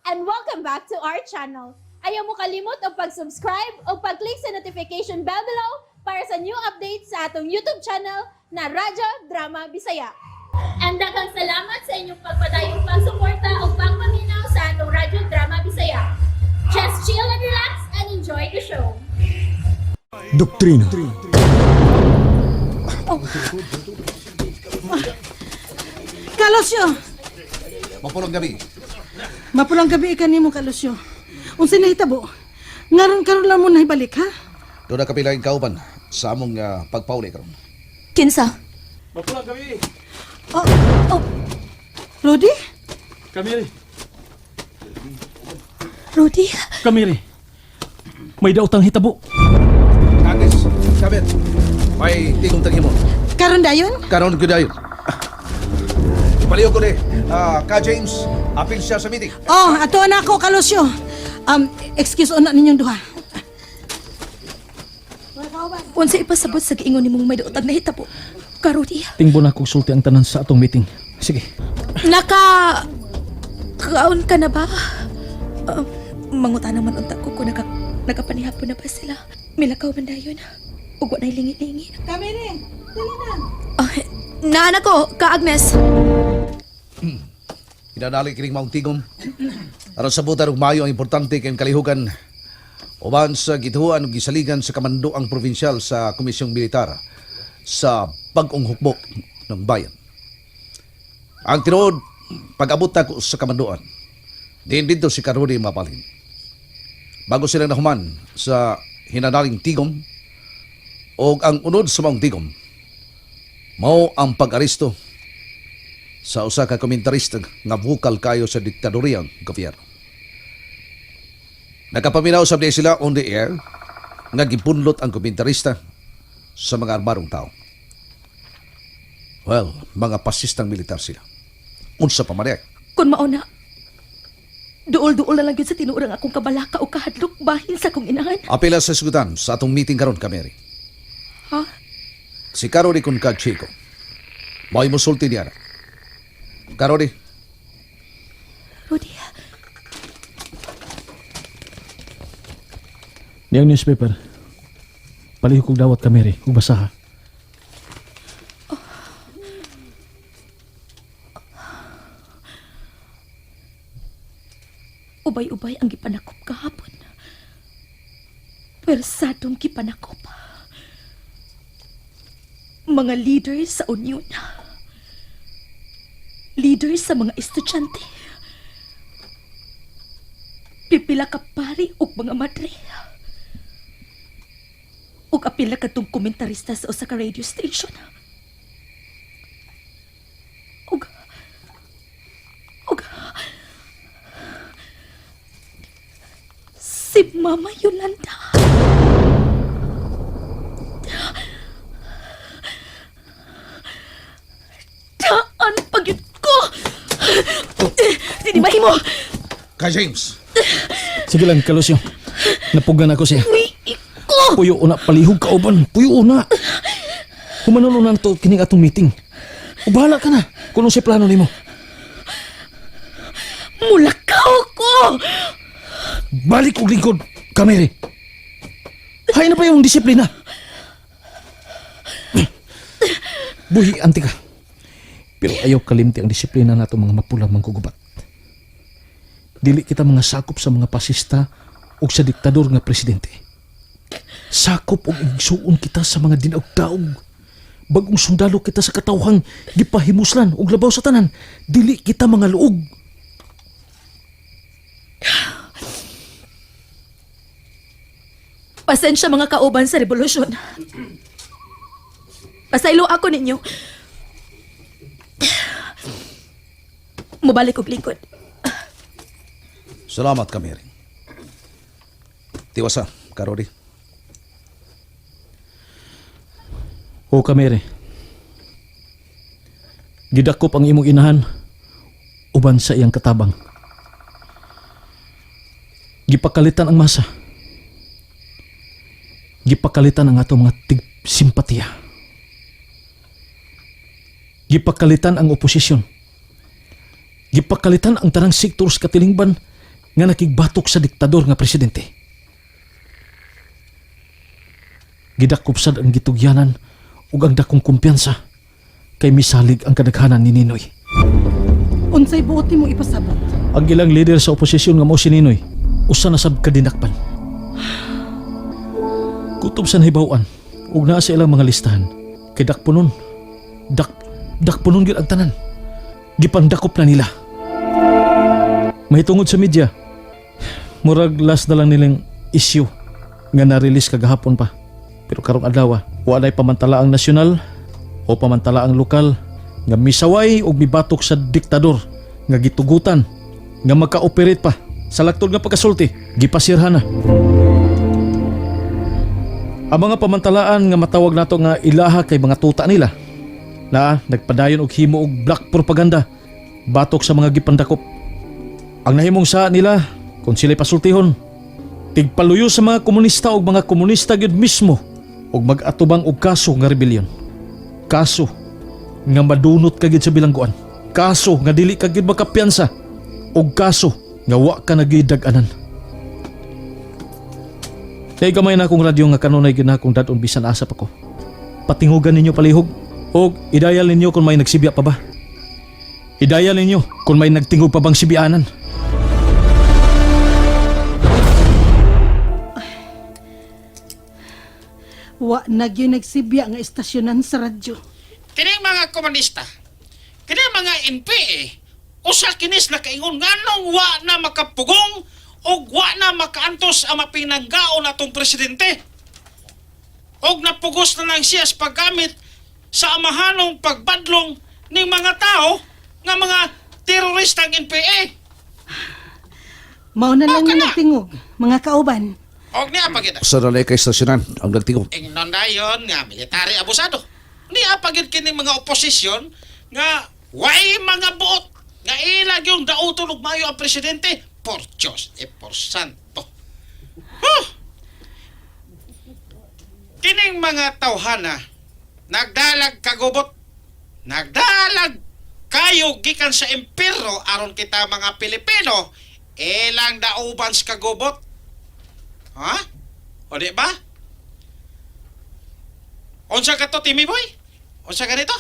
And welcome back to our channel. Ayaw mo kalimot og pag-subscribe o pag-click sa notification bell below para sa new updates sa atong YouTube channel na Radyo Drama Bisaya. And daghang salamat sa inyong pagpadayong pagsuporta o pagpaminaw sa atong Radyo Drama Bisaya. Just chill and relax and enjoy the show. Doktrina. Kalosyo! Mapulong gabi. Mapulang gabi ka nimo, Kalosyo. Unsa nahitabo? Ngaron karon lang mo nahibalik, ha? Doon na kapila yung kauban sa among pagpauli karon. Kinsa? Mapulang gabi. Oh, oh. Rudy? Kamiri. Rudy? Kamiri. May daotang hitabo. Agnes, Kabet, may tigong taghimo. Karon dayon? Karon gyud dayon. Paliw ko ni ka James, apil siya sa meeting. Oh, ato na ako, Kalosyo. Excuse una ninyong duha. Unsa ipasabot sa giingon nimong may daotang nahitabo? Ka Rudy? Tingbo na kog sulti ang tanan sa atong meeting. Sige. Naka kaon ka na ba? Manguta naman unta ko kung nakapanihapon na ba sila. Milakaw man dayon. Ug wa na'y lingi-lingi. Kamiri, dali na. Oh, naan ako, ka Agnes. Hinanali kining maong tigom. Aron sa butan ug maayo ang importante kay kalihukan uban sa gituan ug gisaligan sa kamanduang probinsyal sa Komisyong Militar sa bag-ong hukbo ng bayan. Ang tinuod, pag-abot nako sa kamanduan, diin dito si Karudi mapalhin. Bago sila nahuman sa hinanaling tigom o ang unod sa maong tigom, mao ang pag-aresto sa usa ka komentarista nga vokal kayo sa diktadoriyang gobyerno. Nakapaminaw sa sila on the air nga gipunlot ang komentarista sa mga armadong tao. Well, mga pasistang militar sila. Unsa pa man eh. Kung mao na, duol-duol na lang yun sa tinuorang akong kabalaka o kahadlok bahin sa akong inahan. Apela sa sigutan sa atong meeting karon, Kameri. Ha? Si Karori kun ka Chico. Mao'y musulti niya na. Karori, Rudy, Niyang newspaper. Palihog kog dawat, Kamiri, ug basaha. Ubay-ubay ang gipanakop kahapon. Pwersadong gipanakop. Mga leader sa union. Leader sa mga estudyante. Pipila ka pari ug mga madre. Ug apila kadtong komentarista sa usa ka radio station. Ug si Mama Yolanda. Daan pagyud ko! Hindi mahimo! Ka James, Sige lang, Kalusyo. Napugan ako siya. Uy, iko! Puyo una, palihog ka uban. Puyo una. Humanon na to kining atong meeting. O bahala ka na kung unsay plano nimo. Mulakaw ko! Balik og lingkod, Kamiri. Hay na pa yung disiplina. Buhi, anti ka. Pero ayaw kalimti ang disiplina nato mga mapula manggugubat. Dili kita mga sakop sa mga pasista o sa diktador nga presidente. Sakop og igsuon kita sa mga dinaog-daog. Bagong sundalo kita sa katawhang gipahimuslan og labaw sa tanan. Dili kita mga luog. Pasensya mga kauban sa revolusyon. Pasaylo ako ninyo. Mubalik og lingkod. Salamat, Kameri. Tiwasa, Karori. O Kamere. Gidakop ang imong inahan uban sa iyang katabang. Gipakalitan ang masa. Gipakalitan ang atong mga tig-simpatiya. Gipakalitan ang oposisyon. Gipakalitan ang tanang sektor sa katilingban nga nakigbatok sa diktador nga presidente. Gidakop sad ang gitugyanan ug ang dakong kumpiyansa kay misalig ang kadaghanan ni Ninoy. Unsay buot nimo ipasabot? Ang ilang leader sa oposisyon nga mao si Ninoy, usa na sab kadinakpan. Kutob sa nahibaw-an ug naa sa ilang mga listahan kay dakpo nun. Dakpo nun gyud ang tanan. Gipandakop na nila. Mahitungod sa media, murag last na lang nilang issue nga na-release kagahapon pa. Pero karong adlaw, walay pamantala ang nasyonal o pamantala ang lokal nga misaway og mibatok sa diktador nga gitugutan nga maka-operate pa sa laktod nga pagkasulti, gipasirhan na. Ang mga pamantalaan nga matawag nato nga ilaha kay mga tuta nila na nagpadayon og himo og black propaganda batok sa mga gipandakop. Ang nahimong sa nila kung sila'y pasultihon, tigpaluyo sa mga komunista og mga komunista gyud mismo og mag-atubang og kaso nga rebellion. Kaso nga madunot ka gyud sa bilangguan. Kaso nga dili ka gyud makapiyansa og kaso nga wa ka na gyud dag-anan. Kay gamay na akong radyo nga kanunay gyud na akong dadon bisan asa pa ko. Patingugan ninyo palihog og idayal ninyo kung may nagsibya pa ba. Idayal ninyo kung may nagtingog pa bang sibianan. Wa na gyud nagsibya nga istasyonan sa radyo. Kining mga komunista, kining mga NPA, usa kinis na kaingon nganong wa na makapugong og wa na makaantos ang mapinanggaon atong presidente. Og napugos na lang siya sa paggamit sa amahanong pagbadlong ning mga tao nga mga teroristang NPA. Mao na lang Mao ka nga na. nagtingog, mga kauban. Og niya pagid. Usa na kay istasyonan ang nagtingog. Ingnon dayon nga military abusado. Niya pagid kini mga oposisyon nga way mga buot nga ilag yung dauton og mayo ang presidente por Diyos e por santo. Huh! Kining mga tawhana nagdalag kagubot, nagdalag kayo gikan sa impyerno aron kita mga Pilipino ilang dauban sa kagubot. Ha? O di ba? Unsa ka to, Timmy boy? Unsa ka nito?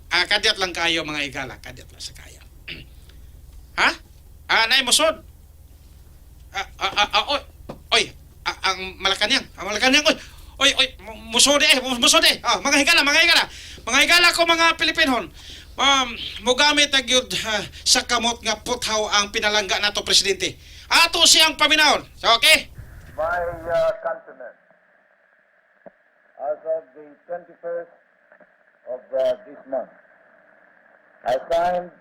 Ah, kadyat lang kayo mga igala, kadyat lang sa kaya. Ha? Ah, nay musod. Ah, ah, ah, ah, oy. Oy, ah, ang Malacanang, ang Malacanang, oy. Oy, oy, musod eh, musod eh. Ah, mga higala, mga higala. Mga higala ko mga Pilipinhon. Mogamit ang gyud ah, sa kamot nga puthaw ang pinalangga nato presidente. Ato siyang paminawon. So, okay? My countrymen, as of the 21st of this month, I signed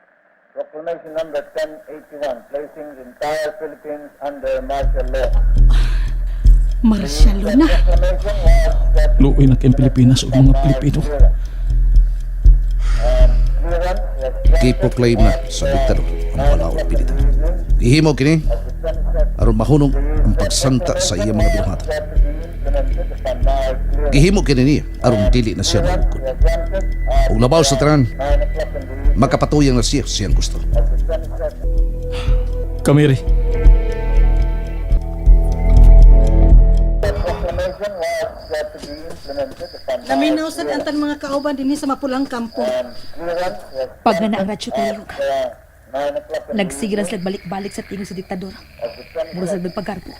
Proclamation number 1081, placing the entire Philippines under martial law. Martial law na. Proclamation was that Luoy na kayong Pilipinas ug mga Pilipino. clearance was granted Giproclaim na sa diktador ang balaod militar. Gihimo kini aron mahunong ang pagsangta sa iya mga binuhatan. to be implemented upon my clearance. Gihimo kini niya aron dili na siya mahukod. Was granted at Ug labaw sa tanan, 9 o'clock in the evening makapatuyang na siya siyang gusto. of the 22nd. Kamiri, The proclamation was to be implemented upon my Laminaw sad ang tan mga kauban dinhi sa mapulang kampo. clearance was Pag na ang radyo palihog. at 9 o'clock in the Nagsigiran sila balik-balik sa tingog sa diktador. of the 22nd. Mura sa paggarbo.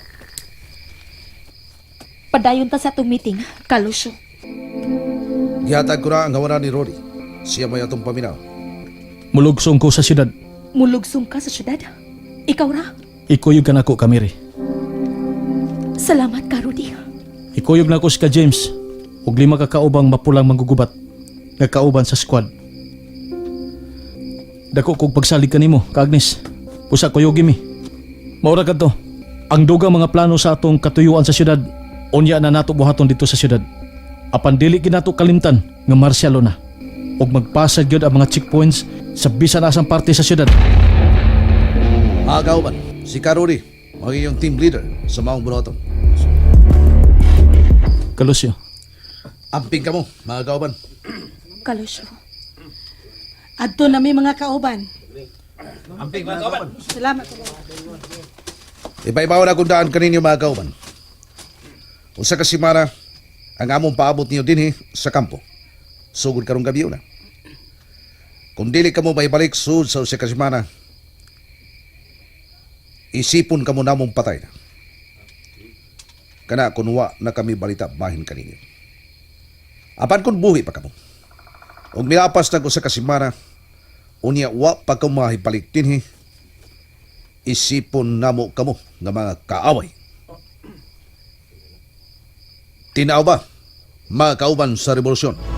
Padayon ta sa atong meeting, Kalusyo. Gihatag ko na ang gawaran ni Rory. Siya may atong paminaw. mulugsong ko sa syudad. Mulugsong ka sa syudad. Ikaw ra. Ikuyog ka nako, Kamiri. Salamat ka, Rudy. Ikuyog nako si ka James ug lima ka kaubang mapulang manggugubat nga kauban sa squad. Dako kog pagsalig kanimo, ka Agnes. Usa kuyog mi. Maura kadto. Ang dugang mga plano sa atong katuyuan sa syudad, unya na nato buhaton dito sa syudad. Apan dili gyud nato kalimtan nga martial law na ug magpasad gyud ang mga checkpoints sa bisan asang parte sa syudad. Mga kauban, si Karuri, ang iyong team leader sa maong buhaton. Kalusyo. Amping ka mo, mga kauban. Kalusyo. Adto na mi mga kauban. Amping mga kauban. Salamat. Ipaibaw na kung daan kaninyo, mga kauban. Usa ka semana ang among paabot niyo dinhi sa kampo. Sugod karong gabi na. Kung dili kamo maibalik sud sa usa ka semana, isipon kamo namong patay na. Kana kunwa na kami balita bahin kaninyo. Apan kung buhi pa kamo, ug milapas nag usa ka semana, unya wa pa kamo mahibalik dinhi, isipon namo kamo nga mga kaaway. Tinaw ba, mga kauban sa revolusyon?